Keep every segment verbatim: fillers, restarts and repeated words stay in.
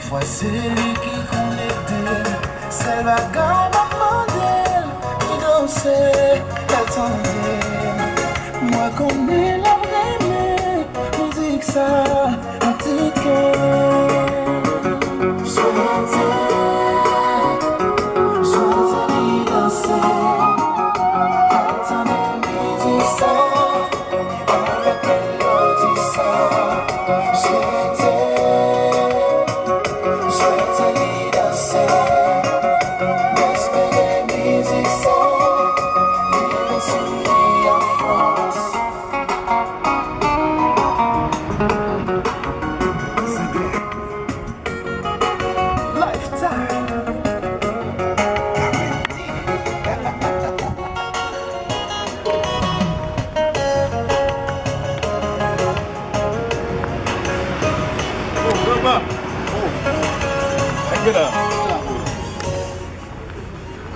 Fwa se li ki konn ede m, sèl bagay m ap mande l, li danse, l tande m. Mwen konnen l ap renmen mizik sa, yon ti kè. Swete, swete li danse, l tande mizik sa. Avèk melodi sa, swete, swete li danse. M espere mizik sa li vin sou li an fòs. Lifestyle. Oh, grandpa. Oh.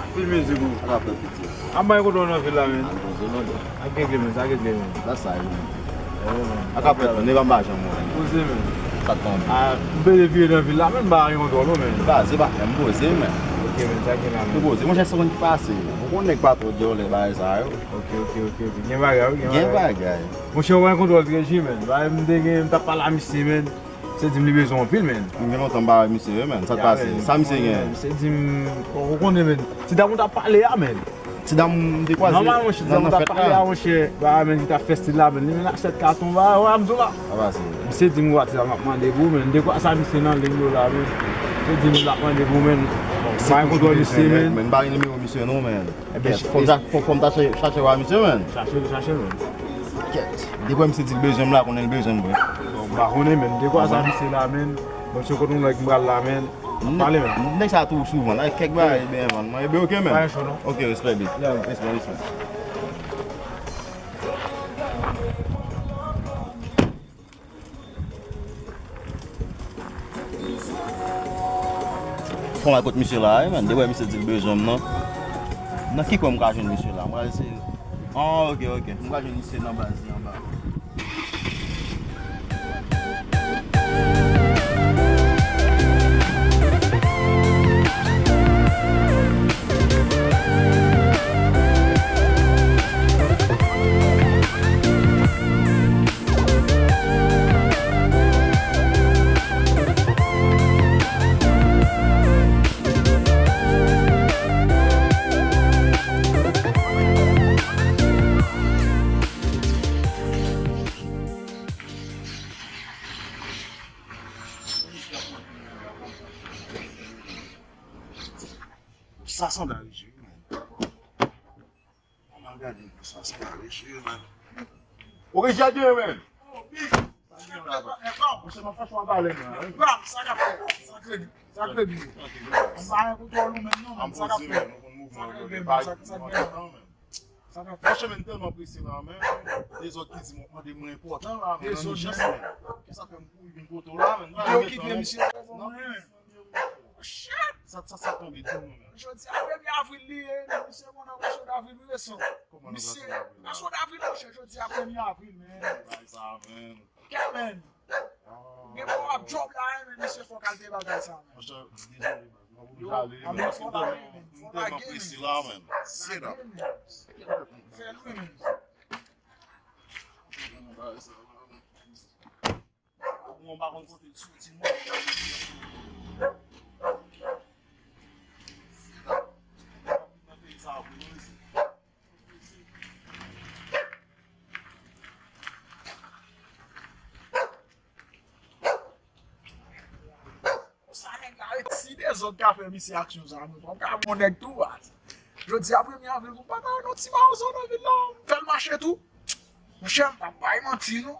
Anpil mizik ou. Sa k ap fèt, piti? Ap bay kontwòl nan vil la, men. Al poze, men. Ak gen men, sa gen men. Sa sa ye, men. Sa k ap fèt, men, nèg pa m pa janm wè. Poze, men. Sa tann. A, m pede vire nan vil la, men m pa gen kontwòl, non, men. Ba, se pa, m poze, men. Ok, men, sa gen la, men. Ou poze, monchè, se konn ki pase. Ou konn nèg pa twò dyòlè bagay sa yo. Ok, ok, ok, ok. Gen bagay, wi, gen bagay. Gen bagay. Monchè, ou pa gen kontwòl Treji, men. Bagay, m te gen, m t ap pale a misye, men. Misye di m li bezwen anpil, men. M gen lontan m pa wè misye, wi, men. Sa k pase? Sa misye gen? Misye di m, ou konnen, men. Ti dam ou t ap pale a, men. Ti dam m te kwaze nan, nan fèt la. Nòmalman, ti dam ou t ap pale a, monchè, ba, men, ki t ap fè stil la, men. Li menm ak sèt katon, ba, wè, m di w la. Sa pase? Misye di m, wè, ti dam ap mande pou ou, men. Dekwa sa, misye nan liy yo la, men. Misye di m l ap mande pou ou, men. M pa gen kontwòl misye, men. Men, m pa gen nimewo misye, non, men. Ebyen, fò m ta, fò, fò m ta chache, chache wè misye, men. Chache, chache, men. Kèt. Depi misye di l bezwen m la, konnen l bezwen m vre. Bon, m pa konnen, men. Dekwa sa misye la, men. Bon, se kote yon nèg m pral la, men. N ap pale, men. Nèg sa tou souvan la, kèk bagay, ebyen, man. Ebyen, ok, men. Pa gen cho, non. Ok, respè, big. Respè, respè. Fò m al kot misye la, wi, men. Depi misye di l bezwen m nan. Nan ki kwen m ka jwenn misye la? M pral eseye. Ah, ok, ok. M ka jwenn misye nan baz li anba. Sa sanble riche, wi, men. Ann al gade pou sa, sa pa riche, men. Ou gen jardin, men. Monchè, m ap fè chwa pale, men. Sa k ap fèt? Sa k règle? Sa k règle? M pa gen kontwòl ou menm, non, men. Sa k ap fèt? Sa k règle, men? Sa k, sa k gen la? Sa k ap fèt? Monchè, men, m tèlman prese la, men. Dezòd ki di m ap mande mwen enpòtan la, men. Nan ijans, men. Kisa fè m kouri vin kote w la, men? Yo kite misye. Non, men. Shit! Sa, sa, sa tonbe di nou, men. Jodi a premye avril li ye, men misye konn nan pwosye davril wi resan. Kòman nan pwosye davril la? Pwosye davril, monchè, jodi a premye avril, men. Bagay sa, men. Kè, men. Gen pou w ap djòb la, men misye fò kalite bagay sa, men. Monchè, dezole, men. Mwen pou jale, men. Paske m tèlman, m tèlman prese la, men. Fè l wi, men. Bagay sa, men. Mwen pa konn kote l soti, non. Nan peyi sa yo, pou nou isit. Sa nèg la, si dezòd ka fè misye aksyon sa, mwen pa ka bon nèg tou, baz. Jodi a premye avril, pou m pa ta nan ti mawozo nan vil la, m fè l mache tou. Monchè, m p ap bay manti, non.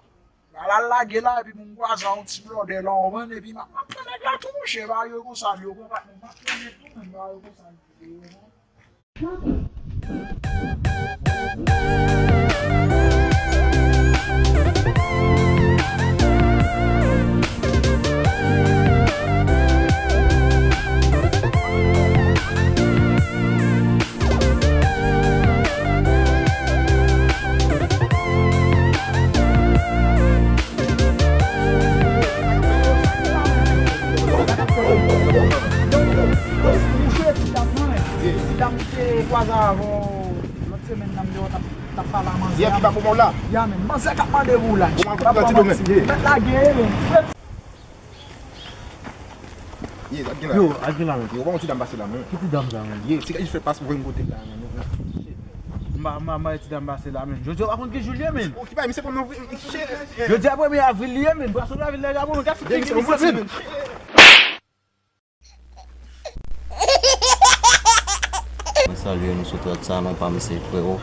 L al lage la, epi pou m kwaze a yon ti blòdè la, w konprann, epi m ap, m ap pran nèg la tou, monchè, ba yo konsa, yo konn pa, m ap pran nèg tou, men ba yo konsa, yo konn. M te kwaze avè w lòt semèn nan, m te wè w t ap, t ap pale a manzè a. Yè ki pa pou mò la. Ya, men manzè k ap mande pou w la. Ou mal konprann ti domèn. Mèt lage, men. Ye, ak gen la. Yo, ak gen la, men. Yo, pa yon ti dam pase la, men. Ki ti dam sa, men? Ye, ti gars fè pas pou vin kote la, men. M pa, m pa, m pa ti dam pase la, men. Jodi a, w pa konn ki jou l ye, men. Bon, ki pa, misye konn nan vre, shit. Jodi a premye avril li ye, men. Pwason avril la, gabo, men. Gade figi misye, men. Mwen salye nou sou trèt sa, non pa m se Frero.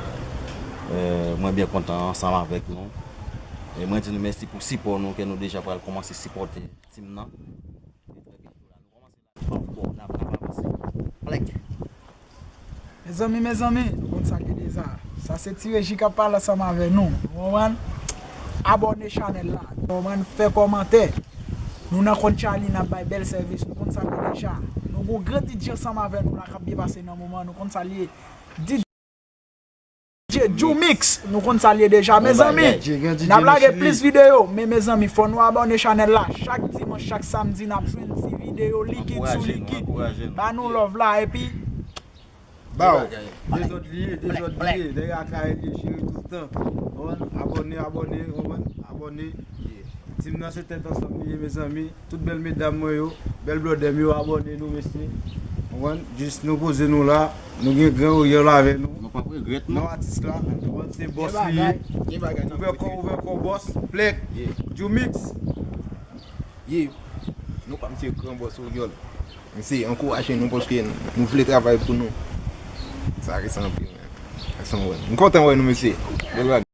Eh, mwen byen kontan ansanm avèk nou. E mwen di nou mèsi pou sipò nou ke nou deja pral kòmanse sipòte tim nan. Bon, n ap, n ap avanse. Plèk. Mezanmi, mezanmi, nou konn sa k ye deja. Sa se Ti Reji k ap pale ansanm avè nou. Ou konprann? Abòne chanèl la. Ou konprann? Fè kòmantè. Nou nan konn Charly, n ap bay bèl sèvis. Nou konn sa k ye deja. Nou gon gran D J ansanm avè nou la k ap byen pase nan moman. Nou konn sa l ye. D J Jumix, nou konn sa l ye deja. Mezanmi, n ap lage plis videyo. Men mezanmi, fò nou abòne chanèl la. Chak dimanch, chak samdi, n ap jwenn ti videyo likid sou likid. Ba nou love la, epi Bow. Dezòd li ye, dezòd li ye. Nèg a kay li ye, cheri tout tan. Konprann? Abòne, abòne, konprann? Abòne. Tim nan se tèt ansanm li ye, mezanmi. Tout bèl medam mwen yo, bèl blòdè m yo, abòne nou, mesye. Konprann? Jis nou poze nou la, nou gen gran Oriol avè nou. Nou p ap regrèt, non. Non, atis la, konprann? Se bòs li ye. Ouvè kò, ouvè kò, bòs. Plèk. Jumix. Ye, nou pa misye gran bòs Oriol. Misye ankouraje nou paske nou vle travay pou nou. Sa rese anpil, men. Sa se yon wè. M kontan wè nou, mesye. Bèl bagay.